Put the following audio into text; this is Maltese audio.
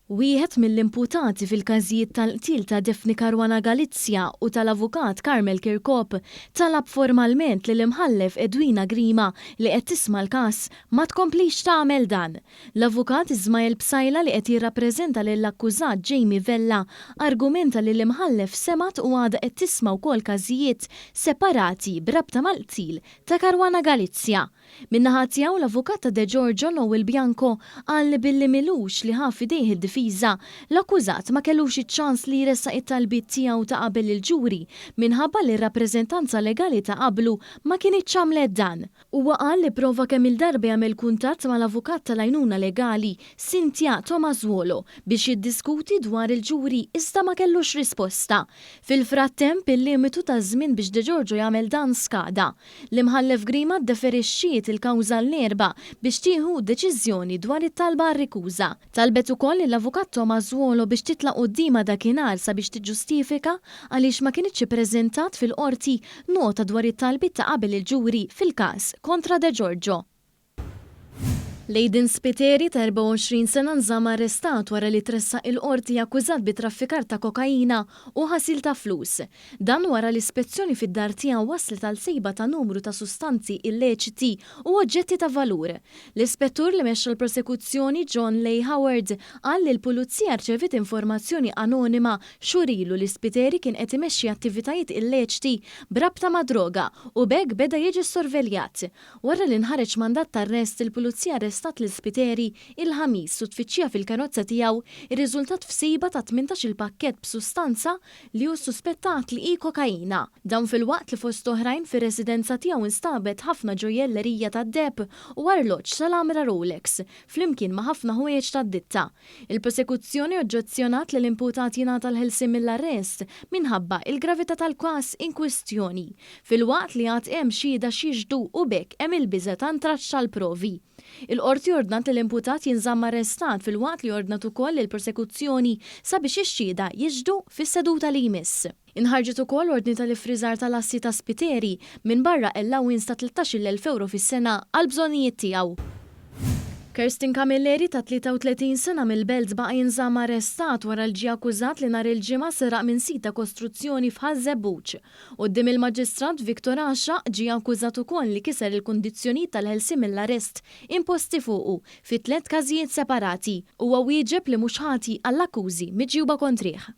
Wieħed mill-imputati fil-każijiet tal-qtil ta' Daphne Caruana Galizia u tal-Avukat Carmel Chircop talab formalment li l-Imħallef Edwina Grima li qed tisma' l-każ ma tkomplix tagħmel dan. L-Avukat Ismael Psaila li qed jirrappreżenta lill-akkużat Jamie Vella argumenta li l-Imħallef semgħet u għadha qed tisma' wkoll każijiet separati b'rabta mal-qtil ta' Caruana Galizia. Min-naħa tiegħu l-avukat ta' Degiorgio Noel Bianco qal li billi m'ilux li ħa f'idejh id-difiża, l-akkużat ma kellux iċ-ċans li jressaq it-talbiet tiegħu ta' qabel il-ġuri minħabba li r-rappreżentanza legali ta' qablu ma kinitx għamlet dan. Huwa qal li pprova kemm-il darba jagħmel kuntatt mal-avukat tal-għajnuna legali Cynthia Tomasuolo biex jiddiskuti dwar il-ġuri iżda ma kellux risposta. Fil-frattemp, il-limitu ta' żmien biex Degiorgio jagħmel dan skada. L-Imħallef Grima ddeferixxiet il-kawża l-Erbgħa biex tieħu deċiżjoni dwar it-talba għar-rikuża. Talbet ukoll lill-Avukat Tomasuolo biex titla' quddiemha dakinhar sabiex tiġġustifika għaliex ma kinitx ippreżentat fil-Qorti nota dwar it-talbiet ta' qabel il-ġuri fil-każ kontra Degiorgio. Leyden Spiteri ta' 24 sena nżamm arrestat wara li tressaq il-Qorti akkużat bi traffikar ta' kokaina u ħasil ta' flus. Dan wara li spezzjoni fid-dar tiegħu wasslet għal sejba ta' numru ta' sustanzi illeċiti u oġġetti ta' valur. L-Ispettur li mexxa l-prosekuzzjoni John Leigh Howard qal li l-Pulizija rċeviet informazzjoni anonima xhur ilu li Spiteri kien qed imexxi attivitajiet illeċti b'rabta mad-droga u b'hekk beda jiġi ssorveljat. Wara li nħareġ mandat t'arrest, il-Pulizija arrestat lil Spiteri il-Ħamis u tfittxija fil-karozza tiegħu rriżultat f'sejba ta' 18-il pakkett b'sustanza li hu ssuspettat li hi kokaina. Dan filwaqt li fost oħrajn fir-residenza tiegħu nstabet ħafna ġojjellerija tad-deheb u arloġġ tal-għamra Rolex flimkien ma' ħafna ħwejjeġ tad-ditta. Il-prosekuzzjoni oġġezzjonat li l-imputat jingħata l-ħelsien mill-arrest minħabba il-gravità tal-każ inkwistjoni, filwaqt li għad hemm xhieda x'jixhdu u b'hekk hemm il-biża' ta' ntraċċ tal-provi. Il-Qorti ordnat li l-imputat jinżamm arrestat filwaqt li ordnat ukoll lill-prosekuzzjoni sabiex ix-xhieda jixhdu fis-seduta li jmiss. Inħarġet ukoll ordni tal-iffriżar tal-assi ta' Spiteri, minbarra allowance ta' 13,000 ewro fis-sena għall-bżonnijiet tiegħu. Kerstin Camilleri ta' 33 sena mill-Belt baqa' jinżamm arrestat wara li ġie akkużat li nhar il-Ġimgħa seraq minn sit ta' kostruzzjoni f'Ħaż-Żebbuġ. Quddiem il-Maġistrat Victor Għaxaq ġie akkużat ukoll li kiser il-kundizzjonijiet tal-ħelsien mill-arrest imposti fuqu fi tlett każijiet separati. Huwa wieġeb li mhux ħati għall-akkużi miġjuba kontrih.